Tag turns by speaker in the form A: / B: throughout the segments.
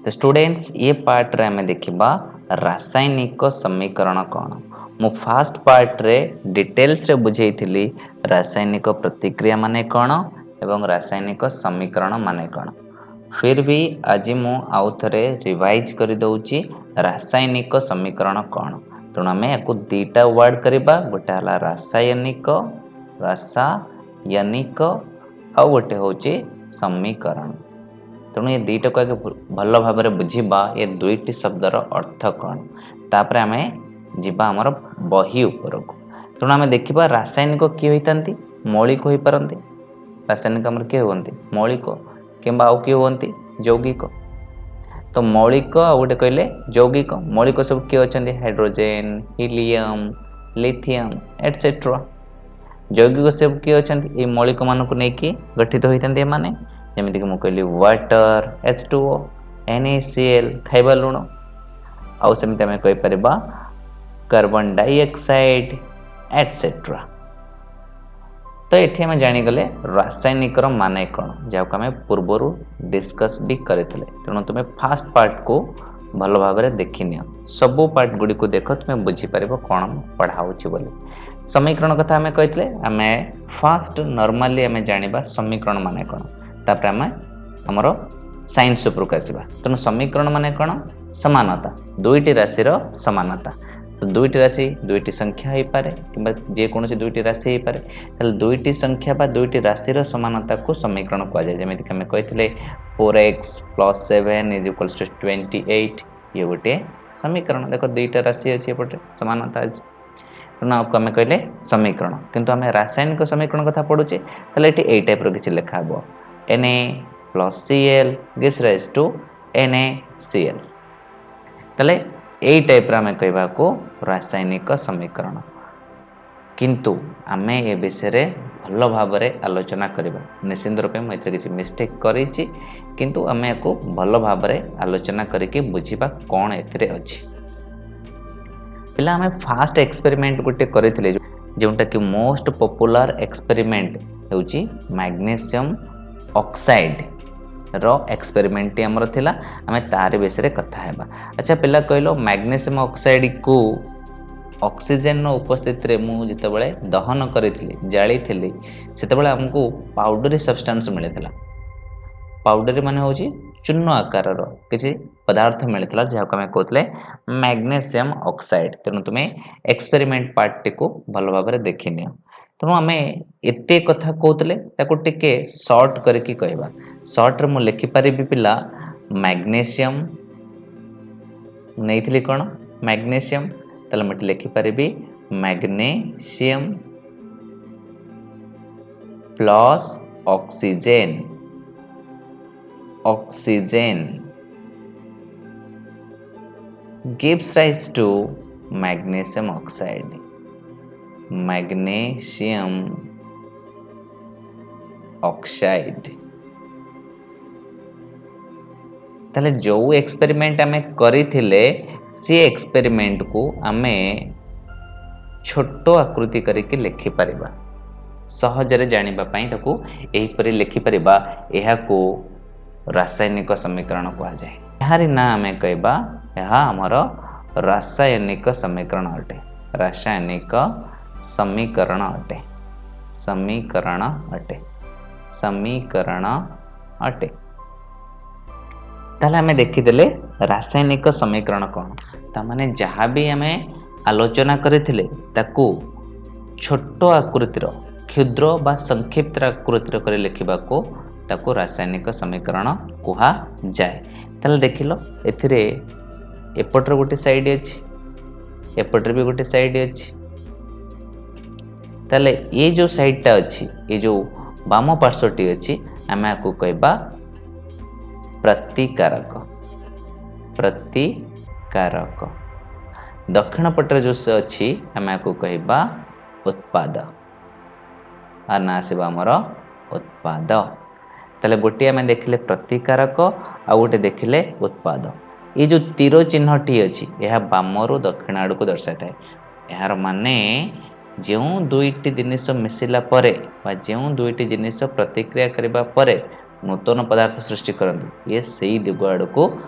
A: ତ ଷ୍ଟୁଡେଣ୍ଟସ୍, ଏ ପାର୍ଟରେ ଆମେ ଦେଖିବା ରାସାୟନିକ ସମୀକରଣ କ'ଣ। ମୁଁ ଫାଷ୍ଟ ପାର୍ଟରେ ଡିଟେଲ୍ସରେ ବୁଝେଇଥିଲି ରାସାୟନିକ ପ୍ରତିକ୍ରିୟା ମାନେ କ'ଣ ଏବଂ ରାସାୟନିକ ସମୀକରଣ ମାନେ କ'ଣ। ଫିର୍ ବି ଆଜି ମୁଁ ଆଉ ଥରେ ରିଭାଇଜ୍ କରିଦେଉଛି ରାସାୟନିକ ସମୀକରଣ କ'ଣ। ତେଣୁ ଆମେ ୟାକୁ ଦୁଇଟା ୱାର୍ଡ଼ କରିବା, ଗୋଟେ ହେଲା ରାସାୟନିକ, ରାସାୟନିକ, ଆଉ ଗୋଟେ ହେଉଛି ସମୀକରଣ। ତେଣୁ ଏ ଦୁଇଟାକୁ ଆଗେ ଭଲ ଭାବରେ ବୁଝିବା, ଏ ଦୁଇଟି ଶବ୍ଦର ଅର୍ଥ କ'ଣ। ତାପରେ ଆମେ ଯିବା ଆମର ବହି ଉପରକୁ। ତେଣୁ ଆମେ ଦେଖିବା ରାସାୟନିକ କିଏ ହୋଇଥାନ୍ତି। ମୌଳିକ ହୋଇପାରନ୍ତି। ରାସାୟନିକ ଆମର କିଏ ହୁଅନ୍ତି? ମୌଳିକ, କିମ୍ବା ଆଉ କିଏ ହୁଅନ୍ତି? ଯୌଗିକ। ତ ମୌଳିକ ଆଉ ଗୋଟେ କହିଲେ ଯୌଗିକ। ମୌଳିକ ସବୁ କିଏ ଅଛନ୍ତି? Hydrogen, helium, lithium, etcetera. ଯୌଗିକ ସବୁ କିଏ ଅଛନ୍ତି? ଏଇ ମୌଳିକମାନଙ୍କୁ ନେଇକି ଗଠିତ ହୋଇଥାନ୍ତି ଏମାନେ। ଯେମିତିକି ମୁଁ କହିଲି ୱାଟର, H2O, NaCl, ଖାଇବା ଲୁଣ। ଆଉ ସେମିତି ଆମେ କହିପାରିବା କାର୍ବନ ଡାଇଅକ୍ସାଇଡ୍, ଏଟସେଟ୍ରା। ତ ଏଠି ଆମେ ଜାଣିଗଲେ ରାସାୟନିକର ମାନେ କ'ଣ, ଯାହାକୁ ଆମେ ପୂର୍ବରୁ ଡିସ୍କସ୍ ବି କରିଥିଲେ। ତେଣୁ ତୁମେ ଫାଷ୍ଟ ପାର୍ଟକୁ ଭଲ ଭାବରେ ଦେଖିନିଅ, ସବୁ ପାର୍ଟ ଗୁଡ଼ିକୁ ଦେଖ, ତୁମେ ବୁଝିପାରିବ କ'ଣ ପଢ଼ା ହେଉଛି ବୋଲି। ସମୀକରଣ କଥା ଆମେ କହିଥିଲେ। ଆମେ ଫାଷ୍ଟ ନର୍ମାଲି ଆମେ ଜାଣିବା ସମୀକରଣ ମାନେ କ'ଣ, ତାପରେ ଆମେ ଆମର ସାଇନ୍ସ ଉପରକୁ ଆସିବା। ତେଣୁ ସମୀକରଣ ମାନେ କ'ଣ? ସମାନତା, ଦୁଇଟି ରାଶିର ସମାନତା। ତ ଦୁଇଟି ରାଶି ଦୁଇଟି ସଂଖ୍ୟା ହେଇପାରେ କିମ୍ବା ଯେକୌଣସି ଦୁଇଟି ରାଶି ହେଇପାରେ। ତାହେଲେ ଦୁଇଟି ସଂଖ୍ୟା ବା ଦୁଇଟି ରାଶିର ସମାନତାକୁ ସମୀକରଣ କୁହାଯାଏ। ଯେମିତିକି ଆମେ କହିଥିଲେ 4x plus 7 is equals to 28, ଇଏ ଗୋଟିଏ ସମୀକରଣ। ଦେଖ, ଦୁଇଟା ରାଶି ଅଛି, ଏପଟେ ସମାନତା ଅଛି, ତେଣୁ ଆକୁ ଆମେ କହିଲେ ସମୀକରଣ। କିନ୍ତୁ ଆମେ ରାସାୟନିକ ସମୀକରଣ କଥା ପଢ଼ୁଛେ, ତାହେଲେ ଏଠି ଏଇ ଟାଇପ୍ର କିଛି ଲେଖା ହେବ, Na plus Cl gives rise to NaCl। ତାହେଲେ ଏଇ ଟାଇପ୍ର ଆମେ କହିବାକୁ ରାସାୟନିକ ସମୀକରଣ। କିନ୍ତୁ ଆମେ ଏ ବିଷୟରେ ଭଲ ଭାବରେ ଆଲୋଚନା କରିବା। ନିଶ୍ଚିନ୍ତ ରୂପେ ମୁଁ ଏଥିରେ କିଛି ମିଷ୍ଟେକ୍ କରିଛି, କିନ୍ତୁ ଆମେ ୟାକୁ ଭଲ ଭାବରେ ଆଲୋଚନା କରିକି ବୁଝିବା କ'ଣ ଏଥିରେ ଅଛି। ପିଲା, ଆମେ ଫାଷ୍ଟ ଏକ୍ସପେରିମେଣ୍ଟ ଗୋଟେ କରିଥିଲେ, ଯେଉଁଟାକି ମୋଷ୍ଟ ପପୁଲାର ଏକ୍ସପେରିମେଣ୍ଟ ହେଉଛି ମ୍ୟାଗ୍ନେସିୟମ୍ ଅକ୍ସାଇଡ୍ ର ଏକ୍ସପେରିମେଣ୍ଟଟି ଆମର ଥିଲା। ଆମେ ତାରି ବିଷୟରେ କଥା ହେବା। ଆଚ୍ଛା ପିଲା, କହିଲ, ମ୍ୟାଗ୍ନେସିୟମ୍ ଅକ୍ସାଇଡ୍କୁ ଅକ୍ସିଜେନ୍ର ଉପସ୍ଥିତିରେ ମୁଁ ଯେତେବେଳେ ଦହନ କରିଥିଲି, ଜାଳିଥିଲି, ସେତେବେଳେ ଆମକୁ ପାଉଡରୀ ସବଷ୍ଟାନ୍ସ ମିଳିଥିଲା। ପାଉଡରୀ ମାନେ ହେଉଛି ଚୂର୍ଣ୍ଣ ଆକାରର କିଛି ପଦାର୍ଥ ମିଳିଥିଲା, ଯାହାକୁ ଆମେ କହୁଥିଲେ ମ୍ୟାଗ୍ନେସିୟମ୍ ଅକ୍ସାଇଡ୍। ତେଣୁ ତୁମେ ଏକ୍ସପେରିମେଣ୍ଟ ପାର୍ଟଟିକୁ ଭଲ ଭାବରେ ଦେଖିନିଅ। ତେଣୁ ଆମେ ଏତେ କଥା କହୁଥିଲେ, ତାକୁ ଟିକେ ସର୍ଟ କରିକି କହିବା। ସର୍ଟରେ ମୁଁ ଲେଖିପାରିବି ପିଲା, ମ୍ୟାଗ୍ନେସିୟମ୍ ନେଇଥିଲି କ'ଣ? ମ୍ୟାଗ୍ନେସିୟମ୍। ତାହେଲେ ମୁଁ ଏଠି ଲେଖିପାରିବି magnesium plus oxygen, oxygen gives rise to magnesium oxide, magnesium oxide। ତାହେଲେ ଯେଉଁ ଏକ୍ସପେରିମେଣ୍ଟ ଆମେ କରିଥିଲେ, ସେ ଏକ୍ସପେରିମେଣ୍ଟକୁ ଆମେ ଛୋଟ ଆକୃତି କରିକି ଲେଖିପାରିବା। ସହଜରେ ଜାଣିବା ପାଇଁ ତାକୁ ଏହିପରି ଲେଖିପାରିବା। ଏହାକୁ ରାସାୟନିକ ସମୀକରଣ କୁହାଯାଏ। ଏହାରି ନାଁ ଆମେ କହିବା, ଏହା ଆମର ରାସାୟନିକ ସମୀକରଣ ଅଟେ, ରାସାୟନିକ ସମୀକରଣ ଅଟେ, ସମୀକରଣ ଅଟେ, ସମୀକରଣ ଅଟେ। ତାହେଲେ ଆମେ ଦେଖିଦେଲେ ରାସାୟନିକ ସମୀକରଣ କ'ଣ। ତାମାନେ ଯାହା ବି ଆମେ ଆଲୋଚନା କରିଥିଲେ, ତାକୁ ଛୋଟ ଆକୃତିର, କ୍ଷୁଦ୍ର ବା ସଂକ୍ଷିପ୍ତ ଆକୃତିର କରି ଲେଖିବାକୁ ତାକୁ ରାସାୟନିକ ସମୀକରଣ କୁହାଯାଏ। ତାହେଲେ ଦେଖିଲ, ଏଥିରେ ଏପଟରେ ଗୋଟେ ସାଇଡ୍ ଅଛି, ଏପଟରେ ବି ଗୋଟେ ସାଇଡ୍ ଅଛି। ତାହେଲେ ଏ ଯେଉଁ ସାଇଡ୍ଟା ଅଛି, ଏ ଯେଉଁ ବାମ ପାର୍ଶ୍ୱଟି ଅଛି, ଆମେ ଆକୁ କହିବା ପ୍ରତିକାରକ, ପ୍ରତିକାରକ। ଦକ୍ଷିଣ ପଟରେ ଯେଉଁ ଅଛି, ଆମେ ଆକୁ କହିବା ଉତ୍ପାଦ। ଆଉ ନାଁ ଆସିବ ଆମର ଉତ୍ପାଦ। ତାହେଲେ ଗୋଟିଏ ଆମେ ଦେଖିଲେ ପ୍ରତିକାରକ, ଆଉ ଗୋଟେ ଦେଖିଲେ ଉତ୍ପାଦ। ଏଇ ଯେଉଁ ତୀର ଚିହ୍ନଟି ଅଛି, ଏହା ବାମରୁ ଦକ୍ଷିଣ ଆଡ଼କୁ ଦର୍ଶାଇଥାଏ। ଏହାର ମାନେ ଯେଉଁ ଦୁଇଟି ଜିନିଷ ମିଶିଲା ପରେ ବା ଯେଉଁ ଦୁଇଟି ଜିନିଷ ପ୍ରତିକ୍ରିୟା କରିବା ପରେ ନୂତନ ପଦାର୍ଥ ସୃଷ୍ଟି କରନ୍ତି, ଇଏ ସେଇ ଦିଗ ଆଡ଼କୁ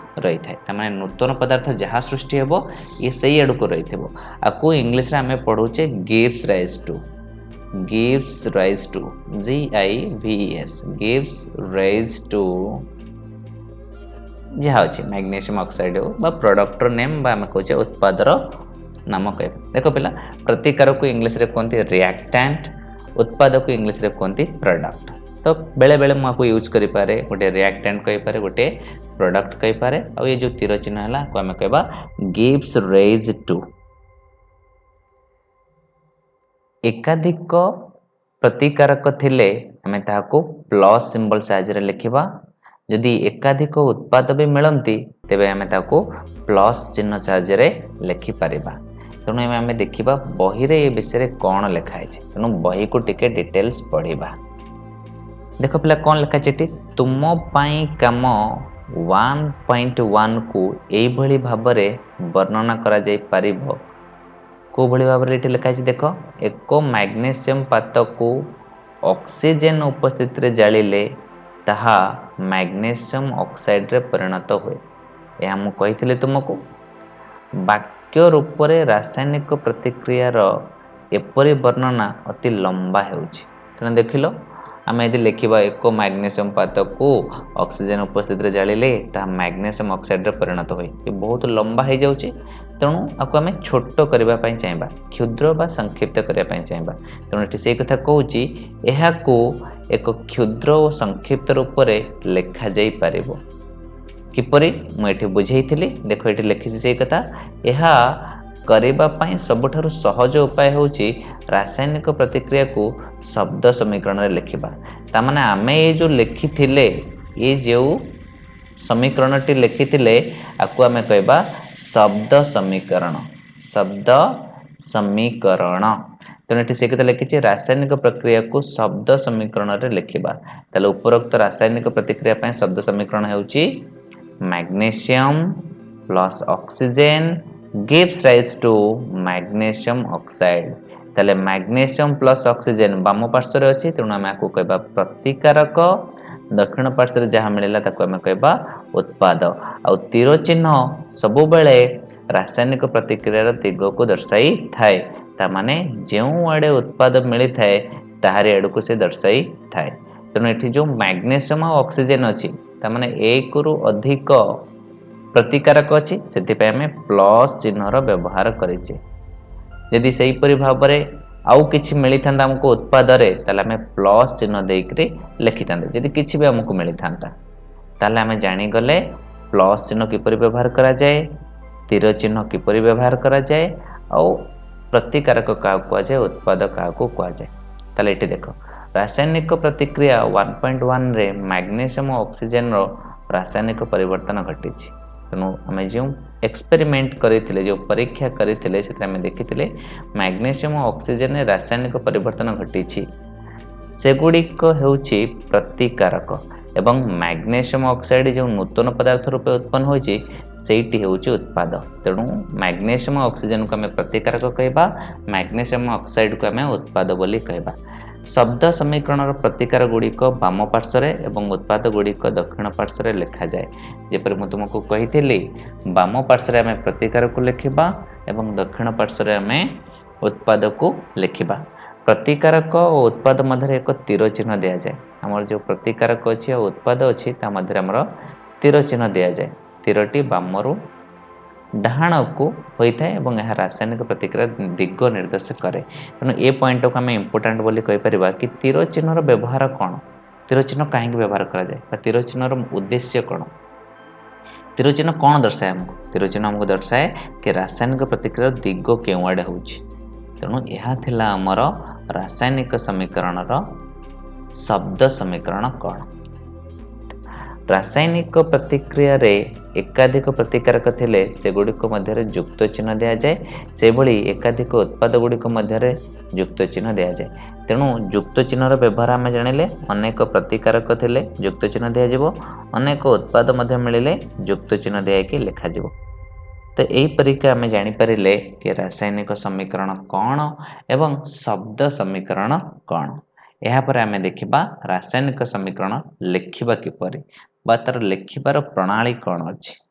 A: ରହିଥାଏ। ତାମାନେ ନୂତନ ପଦାର୍ଥ ଯାହା ସୃଷ୍ଟି ହେବ, ଇଏ ସେଇ ଆଡ଼କୁ ରହିଥିବ। ଆକୁ ଇଂଲିଶରେ ଆମେ ପଢ଼ୁଛେ gives rise to, gives rise to, G I V S, gives rise to ଯାହା ଅଛି ମ୍ୟାଗ୍ନେସିୟମ୍ ଅକ୍ସାଇଡ୍ ହେଉ ବା ପ୍ରଡକ୍ଟର ନେମ୍ ବା ଆମେ କହୁଛେ ଉତ୍ପାଦର ନାମ କହିବା। ଦେଖ ପିଲା, ପ୍ରତିକାରକୁ ଇଂଲିଶରେ କୁହନ୍ତି ରିଆକ୍ଟାଣ୍ଟ, ଉତ୍ପାଦକୁ ଇଂଲିଶରେ କୁହନ୍ତି ପ୍ରଡକ୍ଟ। ତ ବେଳେବେଳେ ମୁଁ ଆକୁ ୟୁଜ୍ କରିପାରେ, ଗୋଟେ ରିଆକ୍ଟାଣ୍ଟ କହିପାରେ, ଗୋଟେ ପ୍ରଡକ୍ଟ କହିପାରେ। ଆଉ ଏ ଯେଉଁ ତୀର ଚିହ୍ନ ହେଲା, ଆକୁ ଆମେ କହିବା ଗିଭ୍ସ ରେଜ୍ ଟୁ। ଏକାଧିକ ପ୍ରତିକାରକ ଥିଲେ ଆମେ ତାହାକୁ ପ୍ଲସ୍ ସିମ୍ବଲ ସାହାଯ୍ୟରେ ଲେଖିବା। ଯଦି ଏକାଧିକ ଉତ୍ପାଦ ବି ମିଳନ୍ତି, ତେବେ ଆମେ ତାକୁ ପ୍ଲସ୍ ଚିହ୍ନ ସାହାଯ୍ୟରେ ଲେଖିପାରିବା। ତେଣୁ ଏବେ ଆମେ ଦେଖିବା ବହିରେ ଏ ବିଷୟରେ କ'ଣ ଲେଖା ହେଇଛି। ତେଣୁ ବହିକୁ ଟିକେ ଡିଟେଲ୍ସ ପଢ଼ିବା। ଦେଖ ପିଲା, କ'ଣ ଲେଖା ଅଛି ଏଠି? ତୁମ ପାଇଁ କାମ 1.1କୁ ଏଇଭଳି ଭାବରେ ବର୍ଣ୍ଣନା କରାଯାଇପାରିବ। କେଉଁଭଳି ଭାବରେ ଏଠି ଲେଖା ହେଇଛି ଦେଖ। ଏକ ମ୍ୟାଗ୍ନେସିୟମ୍ ପାତକୁ ଅକ୍ସିଜେନ୍ ଉପସ୍ଥିତିରେ ଜାଳିଲେ ତାହା ମ୍ୟାଗ୍ନେସିୟମ୍ ଅକ୍ସାଇଡ୍ରେ ପରିଣତ ହୁଏ। ଏହା ମୁଁ କହିଥିଲି ତୁମକୁ। ବାକ୍ୟ ରୂପରେ ରାସାୟନିକ ପ୍ରତିକ୍ରିୟାର ଏପରି ବର୍ଣ୍ଣନା ଅତି ଲମ୍ବା ହେଉଛି। ତେଣୁ ଦେଖିଲ, ଆମେ ଯଦି ଲେଖିବା ଏକ ମ୍ୟାଗ୍ନେସିୟମ୍ ପାତକୁ ଅକ୍ସିଜେନ୍ ଉପସ୍ଥିତିରେ ଜାଳିଲେ ତାହା ମ୍ୟାଗ୍ନେସିୟମ୍ ଅକ୍ସାଇଡ୍ରେ ପରିଣତ ହୁଏ, ଏ ବହୁତ ଲମ୍ବା ହେଇଯାଉଛି। ତେଣୁ ଆକୁ ଆମେ ଛୋଟ କରିବା ପାଇଁ ଚାହିଁବା, କ୍ଷୁଦ୍ର ବା ସଂକ୍ଷିପ୍ତ କରିବା ପାଇଁ ଚାହିଁବା। ତେଣୁ ଏଠି ସେଇ କଥା କହୁଛି, ଏହାକୁ ଏକ କ୍ଷୁଦ୍ର ଓ ସଂକ୍ଷିପ୍ତ ରୂପରେ ଲେଖାଯାଇପାରିବ। କିପରି ମୁଁ ଏଠି ବୁଝେଇଥିଲି। ଦେଖ, ଏଠି ଲେଖିଛି ସେଇ କଥା। ଏହା କରିବା ପାଇଁ ସବୁଠାରୁ ସହଜ ଉପାୟ ହେଉଛି ରାସାୟନିକ ପ୍ରତିକ୍ରିୟାକୁ ଶବ୍ଦ ସମୀକରଣରେ ଲେଖିବା। ତାମାନେ ଆମେ ଏ ଯେଉଁ ଲେଖିଥିଲେ, ଏ ଯେଉଁ ସମୀକରଣଟି ଲେଖିଥିଲେ, ଆକୁ ଆମେ କହିବା ଶବ୍ଦ ସମୀକରଣ, ଶବ୍ଦ ସମୀକରଣ। ତେଣୁ ଏଠି ସେ କଥା ଲେଖିଛି, ରାସାୟନିକ ପ୍ରକ୍ରିୟାକୁ ଶବ୍ଦ ସମୀକରଣରେ ଲେଖିବା। ତାହେଲେ ଉପରୋକ୍ତ ରାସାୟନିକ ପ୍ରତିକ୍ରିୟା ପାଇଁ ଶବ୍ଦ ସମୀକରଣ ହେଉଛି magnesium plus oxygen gives rise to magnesium oxide। ତାହେଲେ ମ୍ୟାଗ୍ନେସିୟମ୍ ପ୍ଲସ୍ ଅକ୍ସିଜେନ୍ ବାମ ପାର୍ଶ୍ୱରେ ଅଛି, ତେଣୁ ଆମେ ଆକୁ କହିବା ପ୍ରତିକାରକ। ଦକ୍ଷିଣ ପାର୍ଶ୍ୱରେ ଯାହା ମିଳିଲା, ତାକୁ ଆମେ କହିବା ଉତ୍ପାଦ। ଆଉ ତୀର ଚିହ୍ନ ସବୁବେଳେ ରାସାୟନିକ ପ୍ରତିକ୍ରିୟାର ଦିଗକୁ ଦର୍ଶାଇଥାଏ। ତାମାନେ ଯେଉଁ ଆଡ଼େ ଉତ୍ପାଦ ମିଳିଥାଏ, ତାହାରି ଆଡ଼କୁ ସେ ଦର୍ଶାଇଥାଏ। ତେଣୁ ଏଠି ଯେଉଁ ମ୍ୟାଗ୍ନେସିୟମ୍ ଆଉ ଅକ୍ସିଜେନ୍ ଅଛି, ତାମାନେ ଏକରୁ ଅଧିକ ପ୍ରତିକାରକ ଅଛି, ସେଥିପାଇଁ ଆମେ ପ୍ଲସ୍ ଚିହ୍ନର ବ୍ୟବହାର କରିଛେ। ଯଦି ସେହିପରି ଭାବରେ ଆଉ କିଛି ମିଳିଥାନ୍ତା ଆମକୁ ଉତ୍ପାଦରେ, ତାହେଲେ ଆମେ ପ୍ଲସ୍ ଚିହ୍ନ ଦେଇକରି ଲେଖିଥାନ୍ତେ, ଯଦି କିଛି ବି ଆମକୁ ମିଳିଥାନ୍ତା। ତାହେଲେ ଆମେ ଜାଣିଗଲେ ପ୍ଲସ୍ ଚିହ୍ନ କିପରି ବ୍ୟବହାର କରାଯାଏ, ତୀର ଚିହ୍ନ କିପରି ବ୍ୟବହାର କରାଯାଏ, ଆଉ ପ୍ରତିକାରକ କାହାକୁ କୁହାଯାଏ, ଉତ୍ପାଦ କାହାକୁ କୁହାଯାଏ। ତାହେଲେ ଏଠି ଦେଖ, ରାସାୟନିକ ପ୍ରତିକ୍ରିୟା 1.1ରେ ମ୍ୟାଗ୍ନେସିୟମ୍ ଓ ଅକ୍ସିଜେନ୍ର ରାସାୟନିକ ପରିବର୍ତ୍ତନ ଘଟିଛି। ତେଣୁ ଆମେ ଯେଉଁ ଏକ୍ସପେରିମେଣ୍ଟ କରିଥିଲେ, ଯେଉଁ ପରୀକ୍ଷା କରିଥିଲେ, ସେଥିରେ ଆମେ ଦେଖିଥିଲେ ମ୍ୟାଗ୍ନେସିୟମ୍ ଓ ଅକ୍ସିଜେନରେ ରାସାୟନିକ ପରିବର୍ତ୍ତନ ଘଟିଛି। ସେଗୁଡ଼ିକ ହେଉଛି ପ୍ରତିକାରକ ଏବଂ ମ୍ୟାଗ୍ନେସିୟମ୍ ଅକ୍ସାଇଡ୍ ଯେଉଁ ନୂତନ ପଦାର୍ଥ ରୂପେ ଉତ୍ପନ୍ନ ହୋଇଛି, ସେଇଟି ହେଉଛି ଉତ୍ପାଦ। ତେଣୁ ମ୍ୟାଗ୍ନେସିୟମ୍ ଅକ୍ସିଜେନକୁ ଆମେ ପ୍ରତିକାରକ କହିବା, ମ୍ୟାଗ୍ନେସିୟମ୍ ଅକ୍ସାଇଡ୍କୁ ଆମେ ଉତ୍ପାଦ ବୋଲି କହିବା। ଶବ୍ଦ ସମୀକରଣର ପ୍ରତିକାର ଗୁଡ଼ିକ ବାମ ପାର୍ଶ୍ୱରେ ଏବଂ ଉତ୍ପାଦ ଗୁଡ଼ିକ ଦକ୍ଷିଣ ପାର୍ଶ୍ୱରେ ଲେଖାଯାଏ। ଯେପରି ମୁଁ ତୁମକୁ କହିଥିଲି, ବାମ ପାର୍ଶ୍ୱରେ ଆମେ ପ୍ରତିକାରକୁ ଲେଖିବା ଏବଂ ଦକ୍ଷିଣ ପାର୍ଶ୍ୱରେ ଆମେ ଉତ୍ପାଦକୁ ଲେଖିବା। ପ୍ରତିକାରକ ଓ ଉତ୍ପାଦ ମଧ୍ୟରେ ଏକ ତୀର ଚିହ୍ନ ଦିଆଯାଏ। ଆମର ଯେଉଁ ପ୍ରତିକାରକ ଅଛି ଆଉ ଉତ୍ପାଦ ଅଛି, ତା ମଧ୍ୟରେ ଆମର ତୀର ଚିହ୍ନ ଦିଆଯାଏ। ତୀରଟି ବାମରୁ ଡାହାଣକୁ ହୋଇଥାଏ ଏବଂ ଏହା ରାସାୟନିକ ପ୍ରତିକ୍ରିୟା ଦିଗ ନିର୍ଦ୍ଦେଶ କରେ। ତେଣୁ ଏ ପଏଣ୍ଟକୁ ଆମେ ଇମ୍ପୋର୍ଟାଣ୍ଟ ବୋଲି କହିପାରିବା କି ତୀର ଚିହ୍ନର ବ୍ୟବହାର କ'ଣ, ତୀର ଚିହ୍ନ କାହିଁକି ବ୍ୟବହାର କରାଯାଏ ବା ତୀର ଚିହ୍ନର ଉଦ୍ଦେଶ୍ୟ କ'ଣ, ତୀର ଚିହ୍ନ କ'ଣ ଦର୍ଶାଏ ଆମକୁ। ତୀର ଚିହ୍ନ ଆମକୁ ଦର୍ଶାଏ କି ରାସାୟନିକ ପ୍ରତିକ୍ରିୟାର ଦିଗ କେଉଁଆଡ଼େ ହେଉଛି। ତେଣୁ ଏହା ଥିଲା ଆମର ରାସାୟନିକ ସମୀକରଣର ଶବ୍ଦ ସମୀକରଣ କ'ଣ। ରାସାୟନିକ ପ୍ରତିକ୍ରିୟାରେ ଏକାଧିକ ପ୍ରତିକାରକ ଥିଲେ ସେଗୁଡ଼ିକ ମଧ୍ୟରେ ଯୁକ୍ତ ଚିହ୍ନ ଦିଆଯାଏ। ସେହିଭଳି ଏକାଧିକ ଉତ୍ପାଦ ଗୁଡ଼ିକ ମଧ୍ୟରେ ଯୁକ୍ତ ଚିହ୍ନ ଦିଆଯାଏ। ତେଣୁ ଯୁକ୍ତ ଚିହ୍ନର ବ୍ୟବହାର ଆମେ ଜାଣିଲେ। ଅନେକ ପ୍ରତିକାରକ ଥିଲେ ଯୁକ୍ତ ଚିହ୍ନ ଦିଆଯିବ, ଅନେକ ଉତ୍ପାଦ ମଧ୍ୟ ମିଳିଲେ ଯୁକ୍ତ ଚିହ୍ନ ଦିଆହେଇକି ଲେଖାଯିବ। ତ ଏହିପରିକା ଆମେ ଜାଣିପାରିଲେ କି ରାସାୟନିକ ସମୀକରଣ କ'ଣ ଏବଂ ଶବ୍ଦ ସମୀକରଣ କ'ଣ। ଏହାପରେ ଆମେ ଦେଖିବା ରାସାୟନିକ ସମୀକରଣ ଲେଖିବା କିପରି ବା ତାର ଲେଖିବାର ପ୍ରଣାଳୀ କ'ଣ ଅଛି।